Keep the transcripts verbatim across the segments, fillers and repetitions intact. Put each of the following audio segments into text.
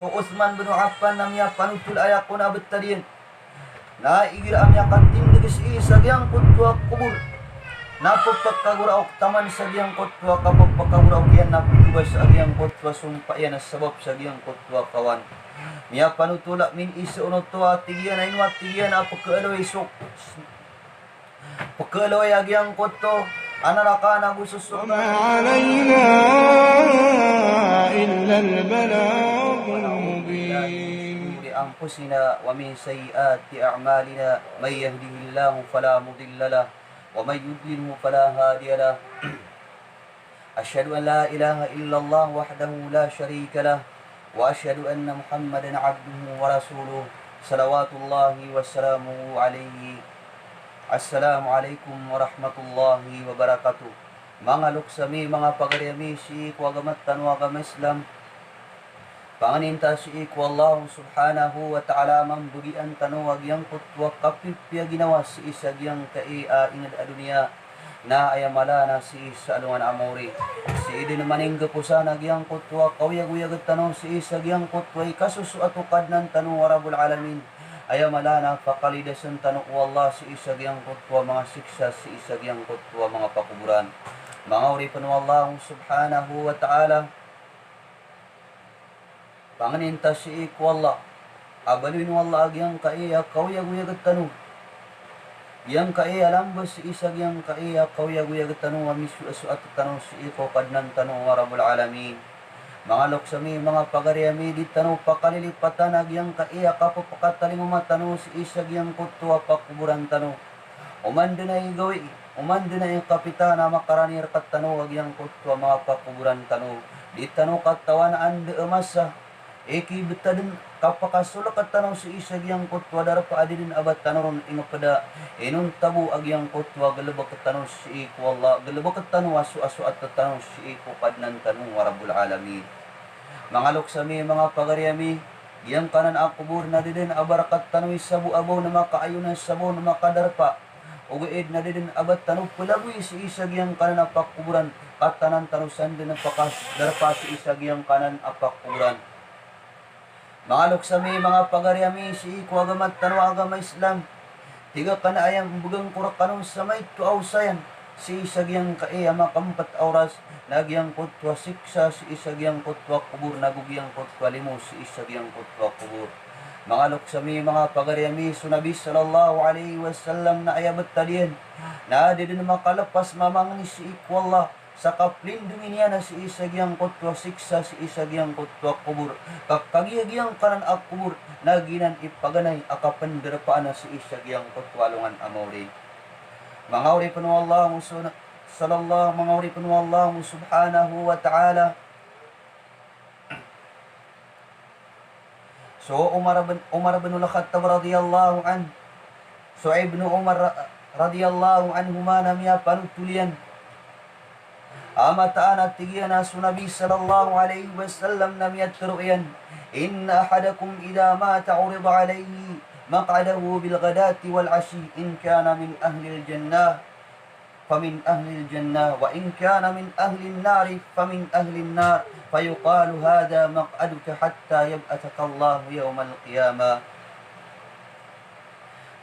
Uthman bin Affan na miyapanotol a aya kon a btad iyan na igira a miyakatindg sii sa giyangkoto a kobor na pphakagoraok taman sa giyangkoto a kapphakagoraok iyan na pkhabasa a giyangkoto a sompa iyan a sabap sa giyangkoto a kawan. Miyapanotol a miniiza onoto a tig iyan a ino a tig iyan a pkhaaloy so Pkhaaloy a giyangkoto a naraka na go so sorga. وما علينا إلا البلاغ المبين. شرور أنفسنا ومن سيئات أعمالنا. من يهده الله فلا مضل له ومن يضلله فلا هادي له. أشهد أن لا إله إلا الله وحده لا شريك له، وأشهد أن محمدا عبده ورسوله، صلوات الله وسلامه عليه. السلام عليكم ورحمة الله وبركاته. Manga loks ami, manga pagari ami sii ko agama tano a agama Islam. Pangnin ta sii ko Allah subhanahu wa ta'ala a mambagian tano a giyangkoto a kapipiya ginawa sii sa giyangkai a ingd a doniya, na aya mala na sii sa alongan a maori. Sii dn maninggaposan a giyangkoto a kaoyagoyag tano sii sa giyangkoto a ikasosoat o Kadnan tano a Rabbul Alamin. Aya mala na pakalidasan tano o Allah sii sa giyangkoto a manga siksa sii sa giyangkoto a manga pakoboran. Manga oripn o Allah subhanahu wa ta'ala, pangnin ta sii ko Allah a baloyn o Allah a giyangkai a kaoyagoyag tano, giyangkai a lamba sii sa giyangkai a kaoyagoyag tano a misoasoat tano sii ko Kadnan tano a Rabbul Alamin. Manga loks ami, manga pagari ami, di tano pakalilipatan a giyangkai a kapphakatalingoma tano sii sa giyangkoto a pakoboran tano. Oman dn a igawii, oman dn a ikapita na makarani rktano a giyangkoto a manga pakoboran tano. Di tano katawan a anda a masa i kibtadn, kapakasolk tano sii sa giyangkoto a darpa a di dn a ba tano ron ingpda. Inonta bo a giyangkoto a galbk tano sii ko Allah, galbk tano a soasoat tano sii ko Kadnan tano a Rabbul Alamin. Manga loks ami, manga pagari ami, giyangkanan a kobor na di dn a ba rktano i sabo a ba on makaayon a sabo on makadarpa. Ogaid na di dn a ba tano plagoy sii sa giyangkanan a pakoboran, ka tanan tano san dn pakadarpa sii sa giyangkanan a pakoboran. Manga loks ami, manga pagari ami sii ko agama tano a agama Islam. Tig akn a aya mbgan ko rkano sa maito a osayan sii sa giyangkai a makaapat a oras na giyangkoto a siksa sii sa giyangkoto a kobor na go giyangkoto a limo sii sa giyangkoto a kobor. Manga loks ami, manga pagari ami, so Nabi sallallahu alaihi wasallam na aya btad iyan na di dn makalpas mamangni sii ko Allah sa kaplindongi niyan a sii sa giyangkoto a siksa sii sa giyangkoto a kobor. Ka kagiya giyangkanan a kobor na giyanan i paganay a kapndarpaan a sii sa giyangkoto a alongan a maori. Manga oripn o Allah, sallallahu, manga oripn o Allah subhanahu wa ta'ala. So Umar bin, Umar bin Al-Khattab radiyallahu anhu, so Ibnu Umar ra-, radiyallahu anhuma na miyapanotol iyan a mataan a tig iyan a so Nabi sallallahu alaihi wasallam na miyatharo iyan, "Inna ahadakum idha mata urida alayhi maq'aduhu bil ghadati wal ashi, in kana min ahlil jannah famin ahlil jannah, wa in kana min ahlin nari famin ahlin nar, fayuqalu hadha maq'aduka hatta yab'athakallahu yawmal qiyamah."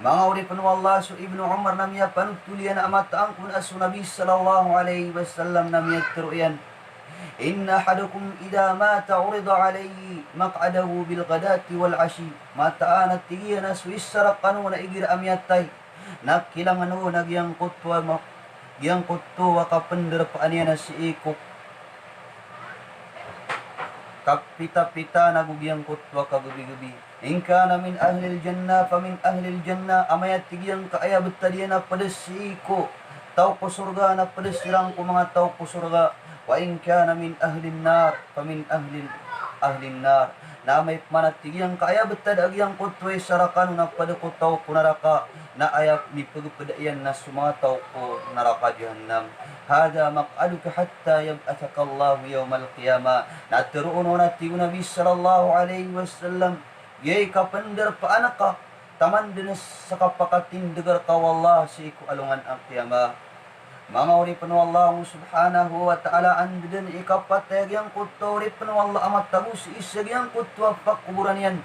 Manga oripn o Allah, so Ibnu Umar na miyapanotol iyan a mataan kon a so Nabi sallallahu alaihi wasallam na miyatharo iyan, "Inna ahadakum idha mata urida alayhi maq'aduhu bil ghadati wal ashi." Mataan a tig iyan a so isa rkano na igira a miyatay na kilangan on a giyangkoto a ma-, giyangkoto a kapndarpaan iyan a sii ko kapitapita na go giyangkoto a kagabigbi. In kana min ahlil jannah famin ahlil jannah, amay a tig iyan ka aya btad iyan a pd sii ko taw ko sorga na pd siran ko manga taw ko sorga. Wa in kana min ahlin nar famin ahlil, ahlin nar. Na amay pman a tig iyan ka aya btad a giyangkoto a isa rkano na pd ko taw ko naraka, na aya mipagpda iyan na so manga taw ko naraka jahannam. Hadha maq'aduka hatta yab'athakallahu yawmal qiyamah. Na tharoon on a tig o Nabi sallallahu alaihi wasallam, giyai kapndarpaan ka taman dn sa kapakatindg rka o Allah sii ko alongan a qiyamah. Manga oripn o Allah subhanahu wa ta'ala, anda dn i kapatay a giyangkoto a oripn o Allah a matago sii sa giyangkoto a pakoboran iyan,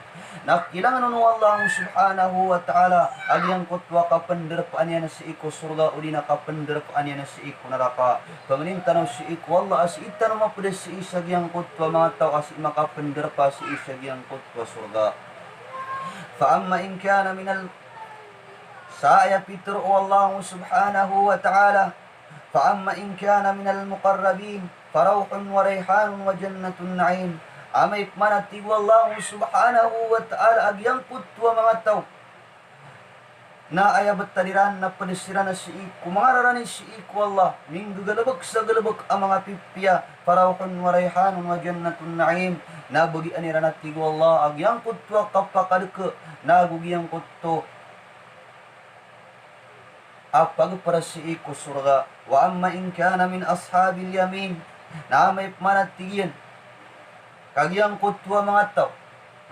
na kilangan on o Allah subhanahu wa ta'ala a giyangkoto a kapndarpaan iyan sii ko sorga odi na kapndarpaan iyan sii ko naraka. Pangnin tano sii ko Allah a sii tano mapd sii sa giyangkoto a manga taw a sii makapndarpa sii sa giyangkoto a sorga. Fa amma in kana minal Sa aya pitharo o Allah subhanahu wa ta'ala, "Fa amma in kana minal muqarrabin, fa rawhun wa rayhanun wa jannatun na'im." Amay pman a tig o Allah subhanahu wa ta'ala a giyangkoto a manga taw na aya btad iran na pd siran sii ko manga rarani sii ko Allah, minggagalbk sa galbk a manga pipiya, "fa rawhun wa rayhanun wa jannatun na'im." Na bagian iran a tig o Allah a giyangkoto a kapakadk, na go giyangkoto a pagpr sii ko sorga. Wa amma in kana min ashabil yamin, na amay pman a tig iyan ka giyangkoto a manga taw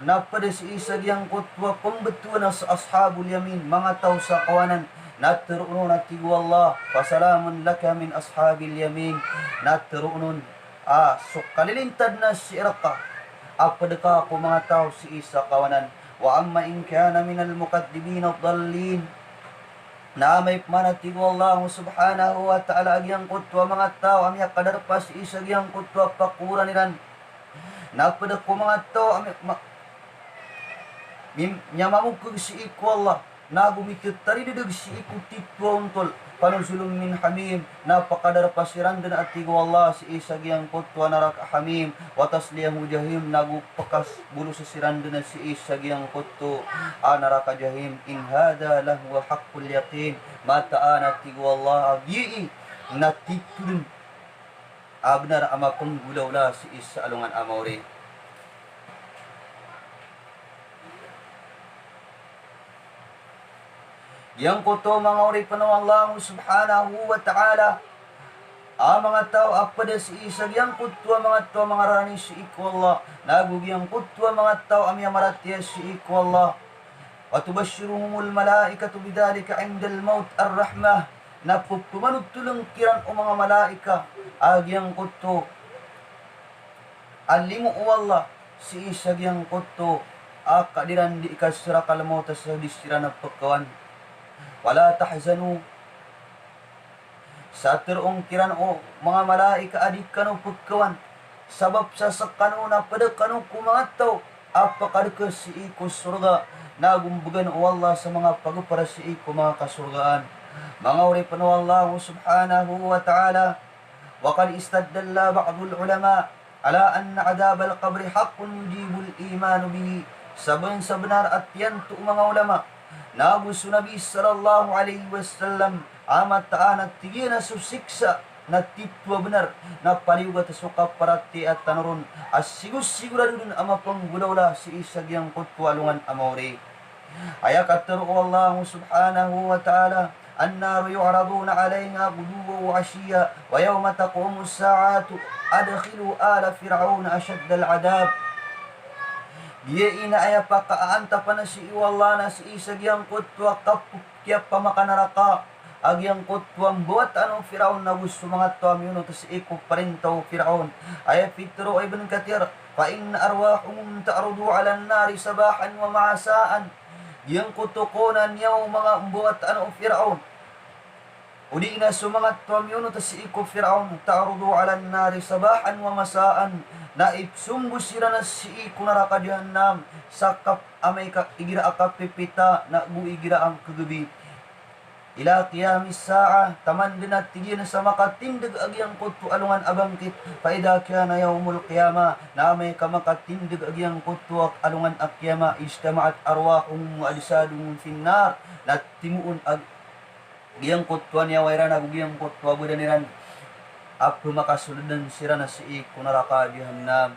na pd sii sa giyangkoto a pmbtowan a sa ashabul yamin, manga taw sa kawanan, na tharoon on a tig o Allah, "Fa salamun laka min ashabil yamin." Na tharoon on a so kalilintad na sii rka a pd ka ko manga taw sii sa kawanan. Wa amma in kana minal mukadhibin ad-dallin, na amay pman a tig o Allah subhanahu wa ta'ala a giyangkoto a manga taw a miyakadarpa sii sa giyangkoto a pakoboran iran na pd ko manga taw a mi-, ma-, mi-, miyamamokg sii ko Allah, na go mitataridadg sii ko titho a ontol, "Fa nuzulun min hamim," na pakadarpa siran dn a tig o Allah sii sa giyangkoto a naraka Hamim, "wa tasliyahu jahim," na go pkasbolos siran dn sii sa giyangkoto a naraka Jahim. "In hadha lahuwa haqqul yaqin," mataan a tig o Allah a giyai na titho dn a bnar a mapnggolawla sii sa alongan a maori. Giyangkoto manga oripn o Allah subhanahu wa ta'ala a manga taw a pd sii sa giyangkoto a manga taw a manga rarani sii ko Allah, na go giyangkoto a manga taw a miyamaratiyaya sii ko Allah. Wa tubashshiruhumul malaikatu bidhalika indal mawt ar-rahmah. Na pphamanothol kiran o manga malaika a giyangkoto a limo o Allah sii sa giyangkoto a kadiran di ikasarakal mawt a sa di siran a pkawan. Wala tahzanu. Sa tharoon kiran o manga malaika a di kano pkawan, sabap sa skano na pd kano ko manga taw a pkadk sii ko sorga, na go mbgan o Allah sa manga pagpr sii ko manga kasorgaan. Manga oripn o Allah subhanahu wa ta'ala, wa qad istadalla ba'dul ulama ala anna adhabal qabri haqqun yujibul imanu bihi. Sabn sa bnar a tiyanto o manga ulama na go so Nabi sallallahu alaihi wasallam a mataan a tig iyan a so siksa na titho a bnar, na paliyogat so kaparatiyaya tano ron a sigosigorado dn a mapnggolawla sii sa giyangkoto a alongan a maori. Aya katharo o Allah subhanahu wa ta'ala, "Annaru yu'raduna 'alayha ghuduwwan wa 'ashiyyan wa yawma taqumus sa'atu adkhilu ala fir'auna ashaddal 'adhab." Giyai na aya pakaantapan sii o Allah na sii sa giyangkoto a kap-, kiyapamakanaraka a giyangkoto a mbawataan o Firaun na go so manga taw a miyonot sii ko parinta o Firaun. Aya pitharo o Ibn Kathir, "Fa inna arwahahum ta'rudu 'alan nari sabahan wa masa'an." Giyangkoto kon a niyaw o manga mbawataan o Firaun odi na so manga taw a miyonot sii ko Firaun, "ta'rudu 'alan nari sabahan wa masa'an." Na ipsombo siran sii ko naraka Jahannam sa kap-, amay ka igira a kapipita na go igira a kagabi. "Ila qiyamis sa'ah," taman dn a tig iyan sa makatindg a giyangkoto a alongan a bangkit. "Fa idha kana yawmul qiyamah," na amay ka makatindg a giyangkoto a alongan a qiyamah, "ijtama'at arwahuhum wa ajsaduhum fin nar," na timoon a giyangkoto a niyawa iran ago giyangkoto a badan iran a pmakasold dn siran sii ko naraka Jahannam.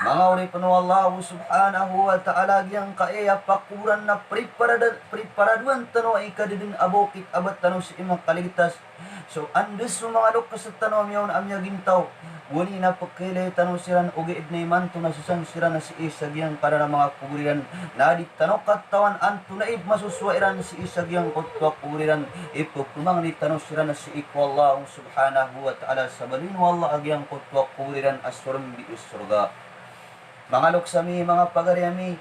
Manga oripn o Allah subhanahu wa ta'ala, giyangkaya pakoboran na preparada-, preparadoan tano a ikadadn a bokit a ba tano sii makaligtas. So anda so manga loks tano a miyaona a miyagintaw Oway na pkhailay tano siran ogaid na imanto na sisang siran sii sa giyangkanan a manga kobor iran. Na di tano katawan antonaa i masosowa iran sii sa giyangkoto a kobor iran. Ipphmangni tano siran sii ko Allah subhanahu wa ta'ala sa baloyn o Allah a giyangkoto a kobor iran a sormbi o sorga. Manga loks ami, manga pagari ami,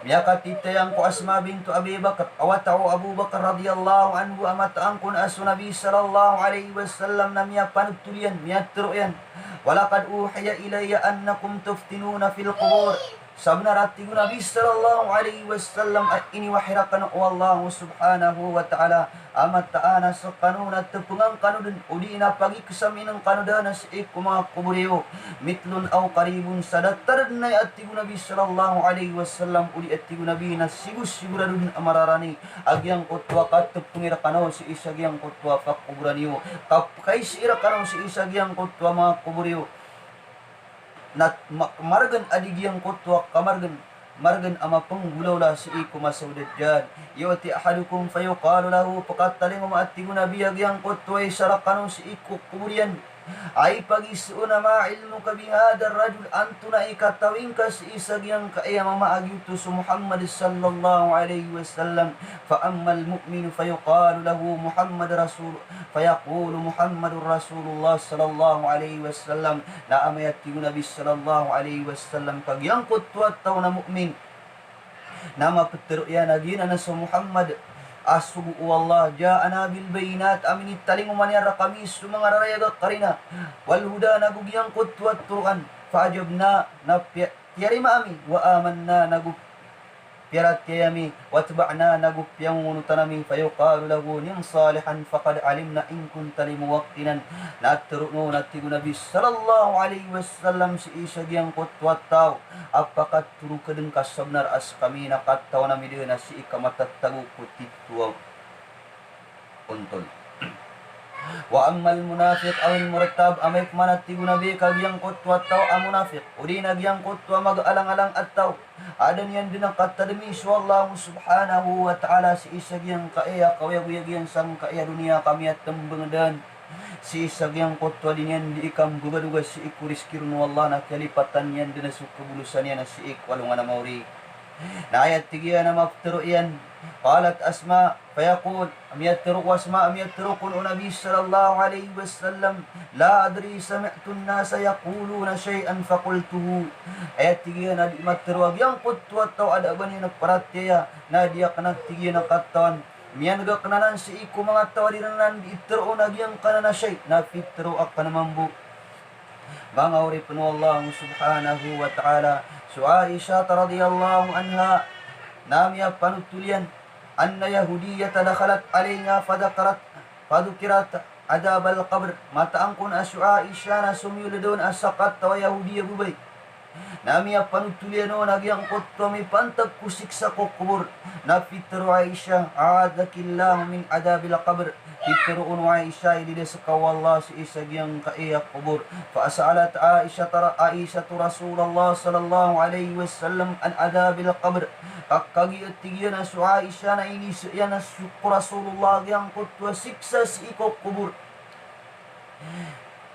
miyakatitayang ko Asma bintu Abi Bakr, a wata o Abu Bakr radiyallahu anhu, a mataan kon a so Nabi sallallahu alaihi wasallam na miyapanotol iyan, miyatharo iyan, "Walaqad uhiya ilayya annakum tuftanuna fil qubur." Sabnar a tig o Nabi sallallahu alaihi wasallam a iniwahi rakn o Allah subhanahu wa ta'ala a mataan a skano na tpngan kano dn, odi na pagiksami kano dn sii ko manga kobor iyo. Mithlun aw qaribun, sa datar dn aya a tig o Nabi sallallahu alaihi wasallam, odi a tig o Nabi na sigo-sigorado dn a mararani a giyangkoto a katpngi rakano sii sa giyangkoto a pkakoboran iyo, kapkaisii rakano sii sa giyangkoto a manga kobor iyo. Na ma-, margn a di giyangkoto a kamargn, margn a mapnggolawla sii ko masa o Dajjal. Ya'ti ahadukum fayuqalu lahu, pkatalingoma a tig o Nabi a giyangkoto a isa rakano sii ko kobor iyan a ipagiza on a, "Ma ilmuka bihadha ar-rajul?" Antonaa i katawi ngka sii sa giyangkai a mama a giyoto so Muhammad sallallahu alaihi wasallam. Fa ammal mu'min fayuqalu lahu Muhammad Rasul, fayaqulu Muhammadur Rasulullah sallallahu alaihi wasallam. Na amay a tig o Nabi sallallahu alaihi wasallam ka giyangkoto a taw na mu'min na maptharo iyan a giyanan so Muhammad a sogo o Allah, ja'ana bil bayyinat, a minitalingoma niyan rkami so manga rarayag a karina, wal huda, nago giyangkoto a toroan. Fa ajabna, na piya-, tiyarima ami, wa amanna, nago piyaratiyaya ami, wattaba'na, nago piyangongonotan ami. Fayuqalu lahu, nim salihan, faqad alimna in kunta li muwaqqinan. Na tharoon on a tig o Nabi sallallahu alaihi wasallam sii sa giyangkoto a taw a pakatharo ka dn ka sabnar a skami na katawan ami dn a sii ka matatago ko titho a ontol. Wa ammal munafiq awil murtab, amay pman a tig o Nabi ka giyangkoto a taw a munafiq, odi na giyangkoto a mag-alang-alang a taw a da niyan dn katadmi so Allah subhanahu wa ta'ala sii sa giyangkai a kaoyagoyag iyan sangkai a doniya ka miyatmbng dn sii sa giyangkoto a di niyan di ikambogadoga sii ko rizki ron o Allah na kiyalipatan iyan dn so kabolosan iyan a sii ko alongan a maori. Na aya tig iyan a maptharo iyan, qalat Asma, fayaqul, miyatharo o Asma, miyatharo kon o Nabi sallallahu alaihi wasallam, la adri, sami'tu an-nasa yaquluna shay'an faqultuhu. Aya tig iyan a di matharo a giyangkoto a taw a da a ba niyan paratiyaya, na di akn a tig iyan a katawan miyan'g akn anan sii ko manga taw a di ran anan di tharoon a giyangkanan a shay', na pitharo akn mambo. Manga oripn o Allah subhanahu wa ta'ala, so Aisha radhiyallahu anha na miyapanotol iyan, anna Yahudiyyatan dakhalat alayha fadhakarat, fadhukirat adhabal qabr. Mataan kon a so Aisha na somiyold on a sakataw a Yahudi a babay. Na miyapanotol iyan on a giyangkoto a mipantag ko siksa ko kobor. Na pitharo o Aisha, a'adhakillahu min adhabil qabr. Pitharo on o Aisha, ililid ska o Allah sii sa giyangkai a kobor. Fa sa'alat Aisha, Aisha Rasulullah sallallahu alaihi wasallam an adhabil qabr. Ka kagiya tig iyan a so Aisha na inisa iyan a so ko Rasulullah giyangkoto a siksa sii ko kobor.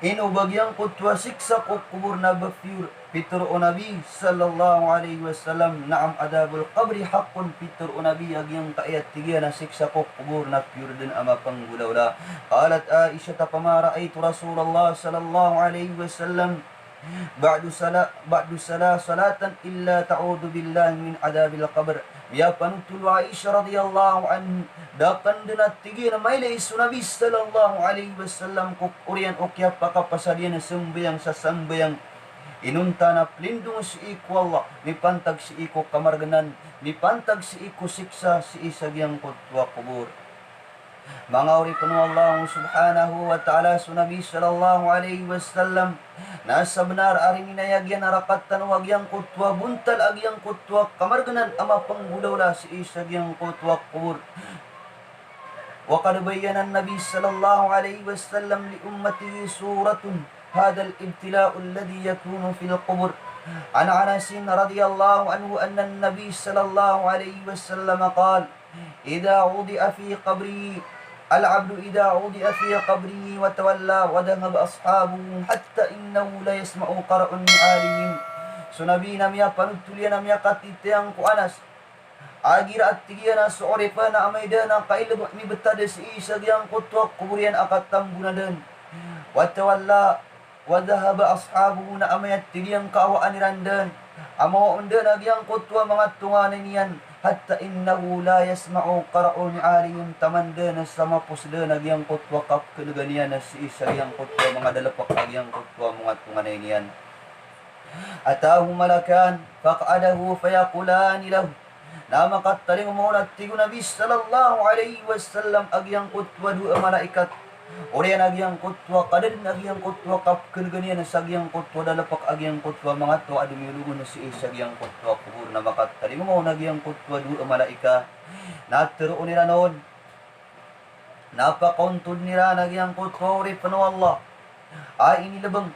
Ino ba giyangkoto a siksa ko kobor na ba pure? Pitharo o Nabi sallallahu alaihi wasallam, na'am, adhabul qabri haqqun. Pitharo o Nabi a giyangkai a tig iyan a siksa ko kobor na pure dn a mapnggolawla. Qalat Aisha, fama ra'aytu Rasulullah sallallahu alaihi wasallam ba'du sala-, ba'du sala-, salatan illa ta'udhu billahi min adhabil qabr. Miyapanotol o Aisha radhiyallahu anha, da akn dn a tig iyan a mailay so Nabi sallallahu alaihi wasallam ko oriyan o kiyapakapasad iyan a sambayang sa sambayang inonta na plindong sii ko Allah, mipantag sii ko kamargnan, mipantag sii ko siksa sii sa giyangkoto a kobor. Manga oripn o Allah subhanahu wa ta'ala, so Nabi sallallahu alaihi wasallam na sabnar a rininayag iyan a rakat tano a giyangkoto a bontal a giyangkoto a kamargnan a mapnggolawla sii sa giyangkoto a kobor. Wa qad bayyana an-Nabi sallallahu alaihi wasallam li ummatihi suratun hadhal ibtila'u alladhi yakunu fil qubur. An Anasin radhiyallahu anhu anna an-Nabi sallallahu alaihi wasallam qala, idha wudi'a fi qabrihi Al-abdu idha wudi'a fi qabrihi wa tawalla wa dhahaba ashabuhu hatta innahu la yasma'u qara'a ni'alihim. So Nabi na miyapanotol iyan a miyakatitayang ko Anas a igira a tig iyan a so oripn a amay dn a kailbk mibtad sii sa giyangkoto a kobor iyan a katambonadan. Wa tawalla wa dhahaba ashabuhu, na amay a tig iyan kaawaan iran dn a mawaon dn a giyangkoto a manga tonganay niyan, hatta innahu la yasma'u qara'a ni'alihim, taman dn sa mapos dn a giyangkoto a kapkngan iyan sii sa giyangkoto a manga dalpk a giyangkoto a manga tonganay niyan. Atahu malakan faqa'adahu fayaqulani lahu. Na makatalingoma on a tig o Nabi sallallahu alaihi wasallam a giyangkoto a dowa a malaikat. Oriyan a giyangkoto a kadadn a giyangkoto a kapkngan iyan sa giyangkoto a dalpk a giyangkoto a manga taw a dmiyolog on sii sa giyangkoto a kobor, na makatalingoma on a giyangkoto a dowa a malaikat. Na tharoon iran on. Na pakaontodn iran a giyangkoto a oripn o Allah a inilbng.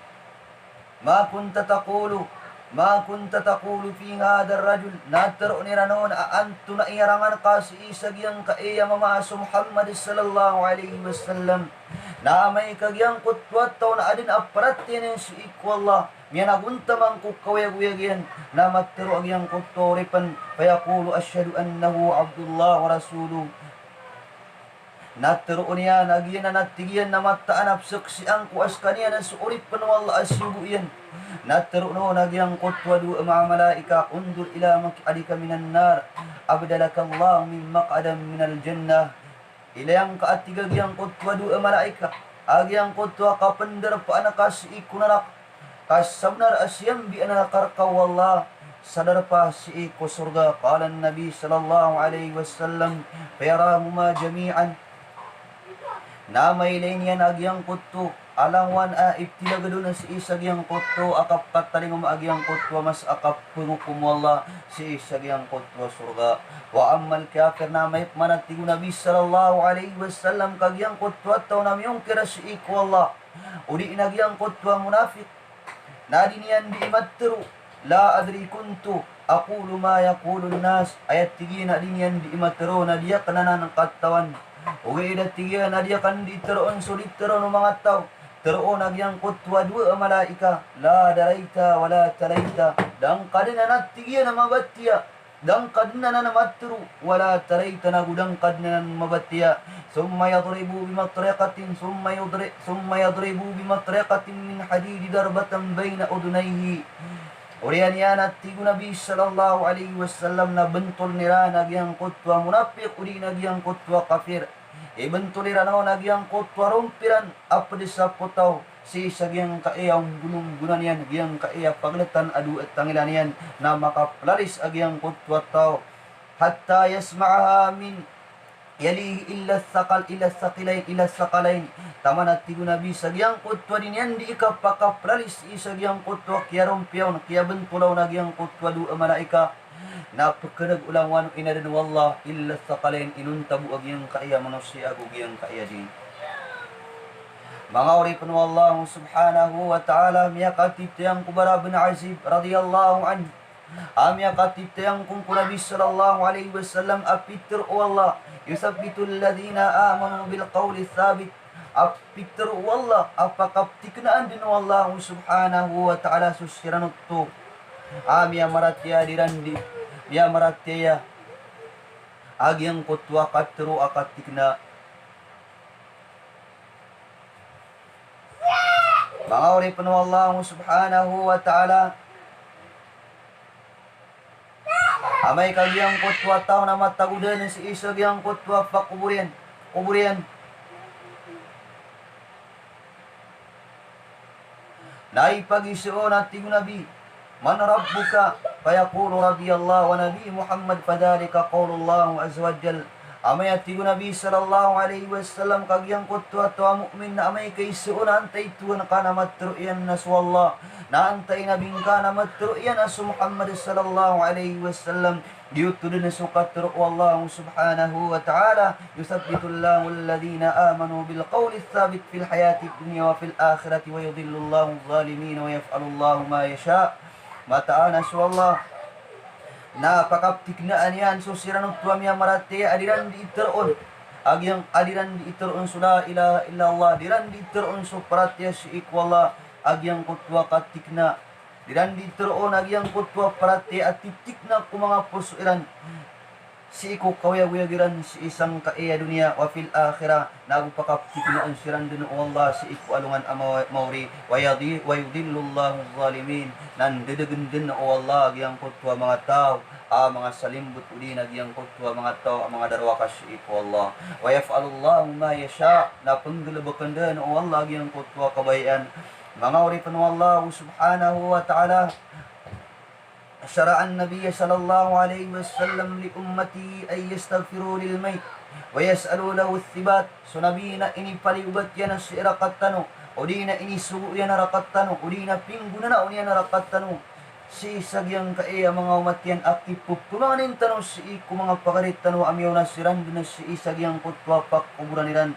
Ma kunta taqulu, ma kunta taqulu fi hadha ar-rajul. Na tharoon iran on a antonaa i arangan ka sii sa giyangkaya mama a so Muhammad sallallahu alaihi wasallam. Na amay ka giyangkoto a taw na adn a paratiyaya niyan sii ko Allah, miyanagontaman ko kaoyagoyag iyan, na matharo a giyangkoto a oripn, fayaqulu ashhadu annahu abdullah wa rasuluh. Na tharoon iyan a giyanan a tig iyan na mataan a pzaksian ko a skaniyan a so oripn o Allah a siyogo iyan. Na tharoon on a giyangkoto a dowa a manga malaikat, undur ila maq'adika minan nar, abdalaka Allahu min maq'adin minal jannah. Ilaya ngka, a tig a giyangkoto a dowa a malaikat, a giyangkoto a kapndarpaan ka sii ko naraka. Ka sabnar a siyambian a karka o Allah sa darpa sii ko sorga. Qala an-Nabi sallallahu alaihi wasallam, fayarahuma jami'an. Na mailay niyan a giyangkoto a langowan a iptilagad on sii sa giyangkoto a kapkatalingoma a giyangkoto a masa a kapngokom o Allah sii sa giyangkoto a sorga. Wa ammal kafir, na amay pman, a tig o Nabi sallallahu alaihi wasallam, ka giyangkoto a taw na miyongkir sii ko Allah, odi na giyangkoto a munafiq, na di niyan dii matharo, la adri, kuntu aqulu ma yaqulun nas. Aya tig iyan a di niyan dii matharo na di akn anan katawan. Ogaid a tig iyan a di akn dii tharoon so dii tharoon o manga taw. Tharoon a giyangkoto a dowa a malaikat, la daraita wa la talaita. Da ngka dn anan, a tig iyan, a mabatiya. Da ngka dn anan matharo, wa la talaita, nago da ngka dn anan mabatiya. Thumma yadribu bimatriqatin, thumma yudri-, thumma yadribu bimatriqatin min hadidin darbatan baina udhunayhi. Oriyan iyan, a tig o Nabi sallallahu alaihi wasallam, na bntoln iran a giyangkoto a munafiq odi na giyangkoto a kafir. Ibntol iran on a giyangkoto a rompi ran a pd sa potaw sii sa giyangkaya onggononggonan iyan, giyangkaya pagltan a dowa a tangila niyan, na makaplalis a giyangkoto a taw. Hatta yasma'aha min yalihi illa thaqal-, illa thaqilain, illa thaqalain. Taman, a tig o Nabi, sa giyangkoto a di niyan dii kapakaplalis sii sa giyangkoto a kiyarompiya on, kiyabntola on a giyangkoto a dowa a malaikat, na pkhan'g o langowan o inadn o Allah, illa thaqalain, inonta bo a giyangkaya manosiya ago giyangkaya jinn. Manga oripn o Allah subhanahu wa ta'ala, miyakatitayang ko Bara bin Azib radiyallahu anhu a miyakatitayang ko, ko Nabi sallallahu alaihi wasallam a pitharo o Allah, yuthabbitul ladhina amanu bil qawli thabit. A pitharo o Allah a pakaptiknaan dn o Allah subhanahu wa ta'ala so siran oto a miyamaratiyaya, a di ran dii miyamaratiyaya a giyangkoto a katharo a katikna. Manga oripn o Allah subhanahu wa ta'ala, amay ka giyangkoto a taw na matago dn sii sa giyangkoto a pakobor iyan, kobor iyan, na ipagiza on, a tig o Nabi, "Man rabbuka?" Fayaqulu, "Rabbi Allah wa nabi Muhammad," fadhalika qawlullah azza wa jal. Amay, a tig o Nabi sallallahu alaihi wasallam, ka giyangkoto a taw a mu'min na amay ka iza on a antai Tohan ka na matharo iyan a so Allah, na antai Nabi ngka na matharo iyan a so Muhammad sallallahu alaihi wasallam. Giyoto dn so katharo o Allah subhanahu wa ta'ala, "Yuthabbitullahu alladhina amanu bil qawli thabit fil hayatid dunya wa fil akhirati wa yudhillullahu adh-dhalimin wa yaf'alullahu ma yasha." Mataan a so Allah na pakaptiknaan iyan so siran oto a miyamaratiyaya a di ran dii tharoon a giyang a di ran dii tharoon so la ilaha illallah, di ran dii tharoon so paratiyaya sii ko Allah a giyangkoto a katikna, di ran dii tharoon a giyangkoto a paratiyaya a titikna ko manga poso iran sii ko kaoyagoyag iran sii sangkai a doniya, wa fil akhirah, nago pakaptiknaan siran dn o Allah sii ko alongan a maw-, mawri, wa yadi-, wa yudhillullahu adh-dhalimin, na ndadagn dn o Allah a giyangkoto a manga taw a manga salimbot odi na giyangkoto a manga taw a manga darowaka sii ko Allah. Wa yaf'alullahu ma yasha, na pnggalbkn dn o Allah a giyangkoto a kabayaan. Manga oripn o Allah subhanahu wa ta'ala, shara'an Nabi sallallahu alaihi wasallam li ummatihi an yastaghfiru lil mayyit wa yas'alu lahu ath-thabat. So Nabi na inipaliyogat iyan sii rktano, odi na inisogo iyan rktano, odi na pinggonanaon iyan rktano sii sa giyangkai a manga omat iyan a kipphmangnin tano sii ko manga pagari tano a miyaona siran dn sii sa giyangkoto a pkakoboran iran,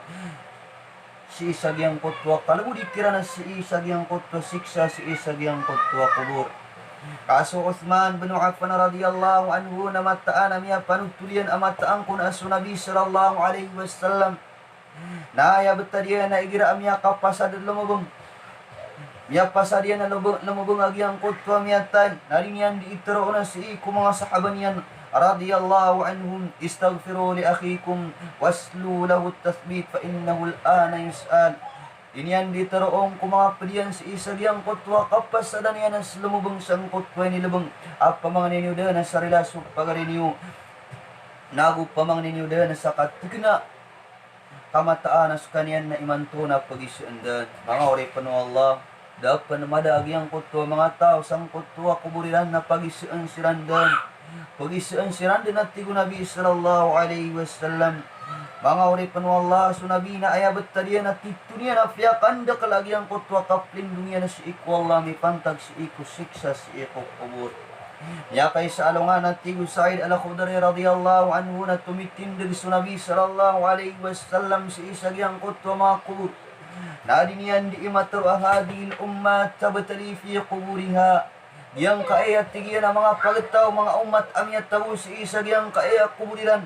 sii sa giyangkoto a kalbodi kiran sii sa giyangkoto a siksa sii sa giyangkoto a kobor. Ka so Uthman bin Affan radiyallahu anhu na mataan a miyapanotol iyan a mataan kon a so Nabi sallallahu alaihi wasallam na aya btad iyan na igira a miyakapasad lomobng, miyapasad iyan a lob-, lomobng a giyangkoto a miyatay, na di niyan dii tharoon sii ko manga sahaba niyan radiyallahu anhum, "Istaghfiru li akhikum was'alu lahu at-tathbit fa innahu al-ana yus'al." Di niyan dii tharoon ko manga pd iyan sii sa giyangkoto a kapasadan iyan a slomobng sangkoto a inilbng a pamangnin iyo dn sa rila so pagari niyo, nago pamangnin iyo dn sa katikna. Ka mataan a skaniyan na imanto na pagisaan dn. Manga oripn o Allah, da pn mada a giyangkoto a manga taw sangkoto a kobor iran na pagisaan siran dn. Pagisaan siran dn a tig o Nabi sallallahu alaihi wasallam. Manga oripn o Allah, so Nabi na aya btad iyan a tito niyan a piyakandakl a giyangkoto a kaplindong iyan sii ko Allah mipantag sii ko siksa sii ko kobor. Miyakaisa a alongan a tig o Sa'id Al-Khudri radiyallahu anhu na tomitindg so Nabi sallallahu alaihi wasallam sii sa giyangkoto a manga kobor. Na di niyan dii matharo a hadhihil ummah tabtali fi quburiha. Giyangkai a tig iyan a manga pagtaw, manga omat a miyatago sii sa giyangkai a kobor iran.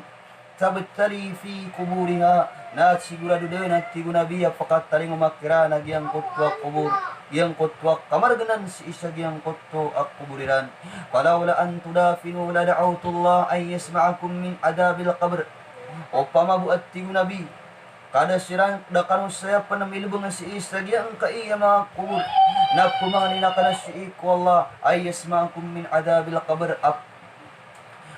Tabtali fi quburiha, na sigorado dn a tig o Nabi a pakatalingoma kiran a giyangkoto a kobor, giyangkoto a kamargnan sii sa giyangkoto a kobor iran. Falawla an tudafinu la da'awtullah an yasma'akum min adhabil qabr. Opama bo a tig o Nabi, ka da siran, da kano saya pn milbng sii sa giyangkai a manga kobor, na pmangnin akn sii ko Allah, an yasma'akum min adhabil qabr, a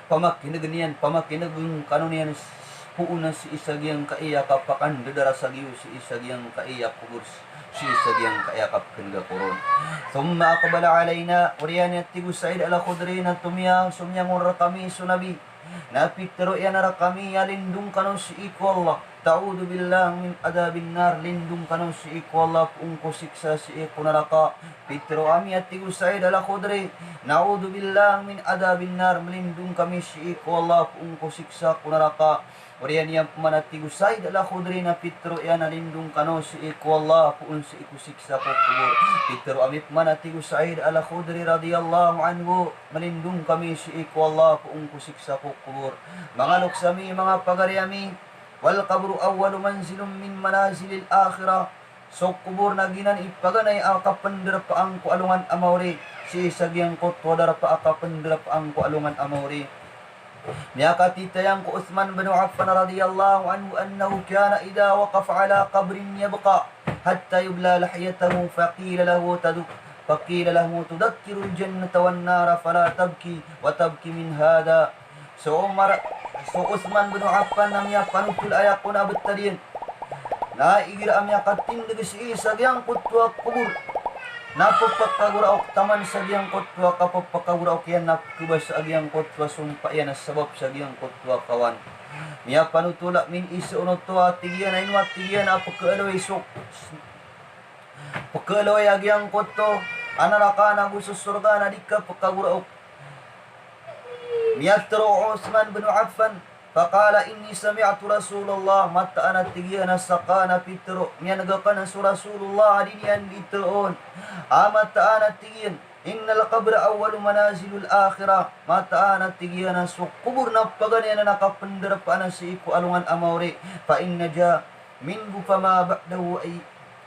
pamakin'gn iyan, pamakin'gn kano niyan s-, poon a sii sa giyangkai a kapakandadaras a giyo sii sa giyangkai a kobor, sii sa giyangkai a kapkn'g a koron. Thumma aqbala alaina, oriyan a tig o Sa'id Al-Khudri na tomiya-, somiyangor rkami so Nabi. Na pitharo iyan rkami a lindong kano sii ko Allah. Ta'udhu billahi min adhabin nar, lindong kano sii ko Allah poon ko siksa sii ko naraka. Pitharo ami a tig o Sa'id Al-Khudri, "Na'udhu billahi min adhabin nar, malindong kami sii ko Allah poon ko siksa ko naraka." Oriyan iyan pman a tig o Sa'id Al-Khudri na pitharo iyan a lindong kano sii ko Allah poon sii ko siksa ko kobor. Pitharo ami pman a tig o Sa'id Al-Khudri radiyallahu anhu, malindong kami sii ko Allah poon ko siksa ko kobor. Manga loks ami, manga pagari ami, wal qabru awwalu manzilin min manazilil akhirah. So kobor na giyanan i paganay a kapndarpaan ko alongan a mawri, sii sa giyangkoto a darpa a kapndarpaan ko alongan a mawri. Miyakatitayan ko Uthman bin Affan radiyallahu anhu annahu kana idha waqafa ala qabrin yabka hatta yubla lihyatahu faqila lahu tadu-, faqila lahu tudhakkirul jannata wan nara fala tabki wa tabki min hadha. So Umar, so Uthman bin Affan na miyapanotol aya kon a btad iyan. Na igira a miyakatindg sii sa giyangkoto a kobor, na pphakagoraok taman sa giyangkoto a kapphakagoraok iyan, na pkhabasa a giyangkoto a sompa iyan a sabap sa giyangkoto a kawan. Miyapanotol a miniiza onoto a tig iyan a ino a tig iyan a pkhaaloy so, pkhaaloy a giyangkoto a naraka nago so sorga na di ka pkagoraok. Miyatharo o Uthman bin Affan, faqala, "Inni sami'tu Rasulullah," mataan a tig iyan a ska na pitharo, miyan'g akn so Rasulullah a di niyan dii tharoon a mataan a tig iyan Innal qabra awwalu manazilil akhirah. Mataan a tig iyan a so kobor na paganay anan a kapendarpaan sii ko alongan a maori. Fa in naja minhu fama ba'dahu ay,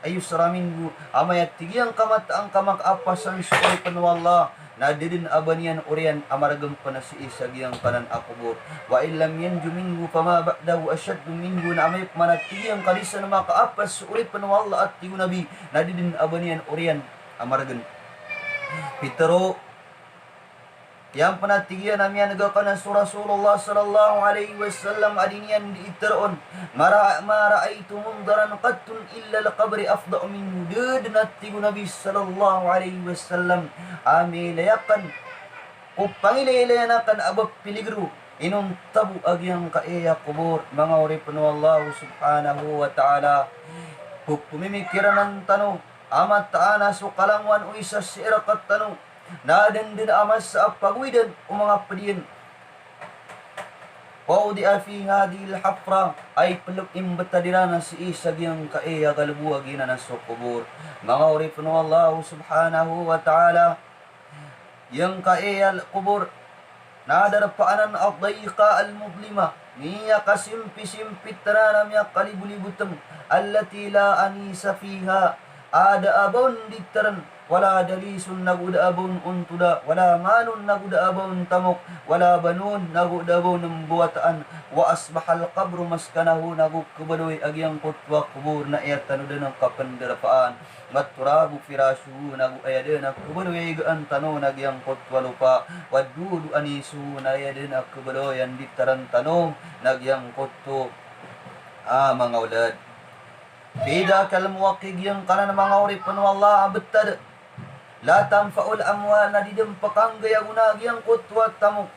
ay yusra minhu. Amay a tig iyan ka mataan ka makaapas san so oripen o Allah, na da den a ba niyan oriyan a maregen pen sii sa giyangkanan a kobor. Wa in lam yanju minhu fama ba'dahu ashaddu minhu. Na amay pman a tig iyan ka di san makaapas so oripen o Allah a tig o Nabi, na da den a ba niyan oriyan a maregen. Pitero, iyan pen a tig iyan a miyaneg aken so Rasulullah sallallahu alaihi wasallam a di niyan di iteroon, ma ra-, ma ra'aitu mundaran qattun illa al-qabru afda'u minhu. Da den a tig o Nabi sallallahu alaihi wasallam a miilay aken ko pangilailayan aken a ba piligro inonta bo a giyangkaya kobor. Manga oripen o Allah subhanahu wa ta'ala, pepemimikiranan tano a mataan a so kalangowan o isa sii rektano na aden den a masa a pagoyden o manga ped iyan. Wa wudi'a fi hadhihil hufrah, ay pelok imbetad iran sii sa giyangkaya galebowag iyan a so kobor. Manga oripen o Allah subhanahu wa ta'ala, giyangkaya kobor na darpa anan ad-dayqa al-mudlima, miyakasimpisimpi teran a miyakaliboliboteng, allati la anisa fiha, a da a ba on di teren, wala dalisun, nago da a ba on ontoda, wala malun, nago da a ba on tamok, wala banun, nago da a ba on mbawataan, wa asbahal qabru maskanahu, nago kebaloy a giyangkoto a kobor na aya tano den a kapendarpaan. Wat turabu firashuhu, nago aya den a kebaloy a igaan tano na giyangkoto a lopa. Wad dudu anisuhu, na aya den a kebaloy a nditaren tano na giyangkoto a manga olad. Fi dhakal mawaqi, giyangkanan manga oripen o Allah a betad. La tanfa'ul amwal, na di den pekanggay a gona giyangkoto a tamok.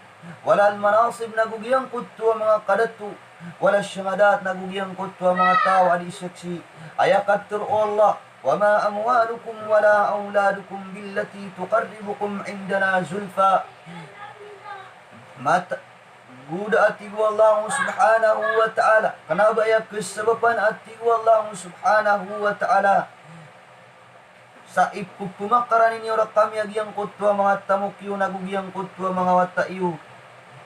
Walal manasib, nago giyangkoto a manga kadato. Walash shahadat, nago giyangkoto a manga taw a di saksi. Aya katero o Allah, wa ma amwalukum wala awladukum billati tuqarribukum indana zulfa. Mat-, go da a tig o Allah subhanahu wa ta'ala. Kena ba aya kesabapan a tig o Allah subhanahu wa ta'ala sa ipepemakaran iyo rekami a giyangkoto a manga tamok iyo nago giyangkoto a manga wata iyo.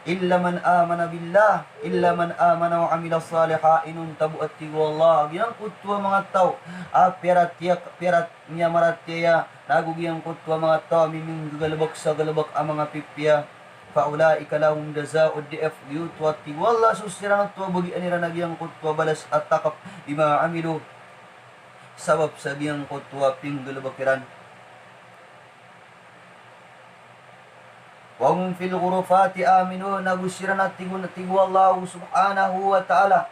Illa man amana billah, illa man amana wa amila saliha, inonta bo a tig o Allah a giyangkoto a manga taw a piyaratiyaya, piyarat-, miyamaratiyaya, nago giyangkoto a manga taw a miminggegalebek sa galebek a manga pipiya. Fa ulaika lahum jazaa'ud di'f, giyoto a tig o Allah so siran oto a bagian iran a giyangkoto a balas a takep, bima amilu, sabap sa giyangkoto a pinggalebek iran. Wa hum fil ghurufati aminun, nago siran a tig o, tig o Allah subhanahu wa ta'ala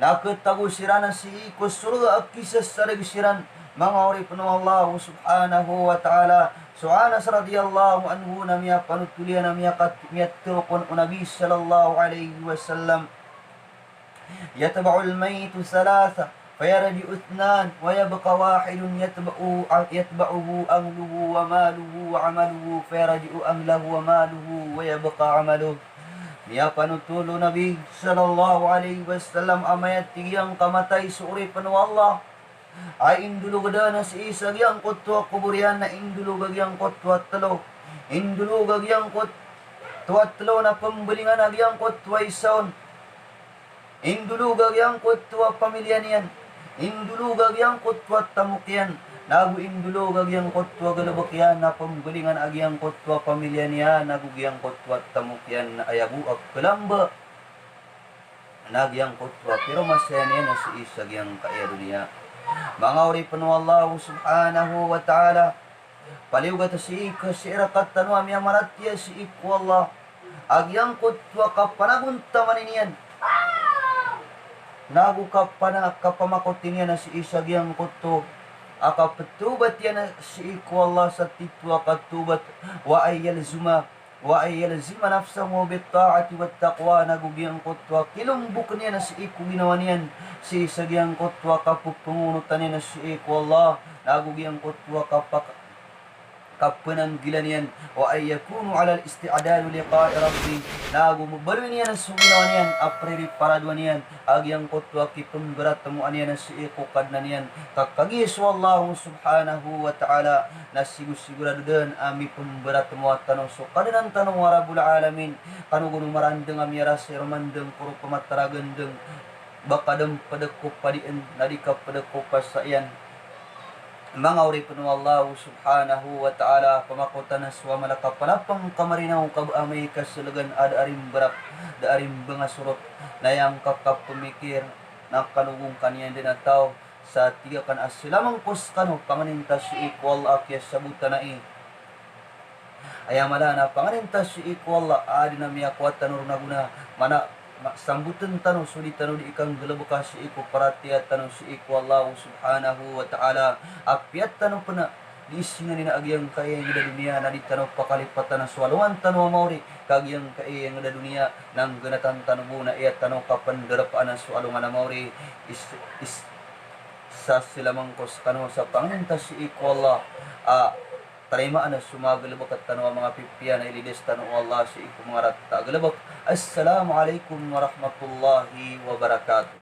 na ketago siran sii ko sorga a kisasareg siran, manga oripen o Allah subhanahu wa ta'ala. So Anas radiyallahu anhu na miyapanotol iyan a miyakat-, miyatero kon o Nabi sallallahu alaihi wasallam. Yatba'ul mayyitu thalatha, fayarji'u ithnan, wa yabqa wahidun yatba'u-, yatba'uhu ahluhu wa maluhu wa amaluhu, fayarji'u ahlahu wa maluhu, wa yabqa amaluh. Miyapanotol o Nabi sallallahu alaihi wasallam a amay a tig iyan ka matay so oripen o Allah, a indolog den sii sa giyangkoto a kobor iyan na indolog a giyangkoto a telo. Indolog a giyangkoto a telo na pembelingan a giyangkoto a isa on. Indolog a giyangkoto a pamilya niyan. Indolog a giyangkoto a tamok iyan. Nago indolog a giyangkoto a galebek iyan na pembelingan a giyangkoto a pamilya niyan, nago giyangkoto a tamok iyan, na aya bo a kelamba na giyangkoto a piromasa niyan sii sa giyangkaya doniya. Manga oripen o Allah subhanahu wa ta'ala, paliyogat sii ko sii rektano a miyamaratiyaya sii ko Allah a giyangkoto a kapanagontaman iyan, nago kapana-, kapamakoti niyan sii sa giyangkoto a kapetawbat iyan sii ko Allah sa tito a katawbat, wa an yalzuma, wa an yalzima nafsahu bit ta'ati wat taqwa, nago giyangkoto a kilomboken iyan sii ko ginawa niyan sii sa giyangkoto a kapepengonotan iyan sii ko Allah, nago giyangkoto a kapak-, kapananggilaan iyan, wa an yakunu alal isti'dadi liqa'i rabbihim, na go mbaloyin iyan so ginawa niyan a preriparadoan iyan a giyangkoto a kipmbaratmoa niyan sii ko Kadnan iyan. Ka kagiya so Allah subhanahu wa ta'ala na sigosigorado dn a mipmbaratmoa tano so Kadnan tano a Rabbul Alamin. Kano go marandng a miyarasay roo mandng ko ropama taragndng, ba ka dn pd ko padien na di ka pd ko pasaiyan. Manga oripn o Allah subhanahu wa ta'ala, pamakotan so amal a kapanapang, kamarinaw, ka ba amay ka slgan a da a rimbrap, da a rimbngasorot, na aya ngka kapmikir na kano go ngka niyan dn a taw, sa tig akn a slamangko skano, pangnin ta sii ko Allah a kiyasabotan ai. Aya mala na pangnin ta sii ko Allah a adn a miyakowa tano ron a gona, mana, ma-, sambotn tano so di tano di ikanggalbka sii ko paratiyaya tano sii ko Allah subhanahu wa ta'ala. Apiya tano pn di isingani na a giyangkaya ingd a doniya na di tano pakalipatan so alongan tano a maori, ka giyangkaya ingd a doniya na nggnatan tano bo na aya tano kapndarpaan so alongan a maori. Is-, is-, sa slamangko skano sa pangnin ta sii ko Allah a tarimaan so manga galbk tano a manga pipiya na ilidas tano o Allah sii ko manga rata a galbk. Assalamu alaikum warahmatullahi wabarakatuh.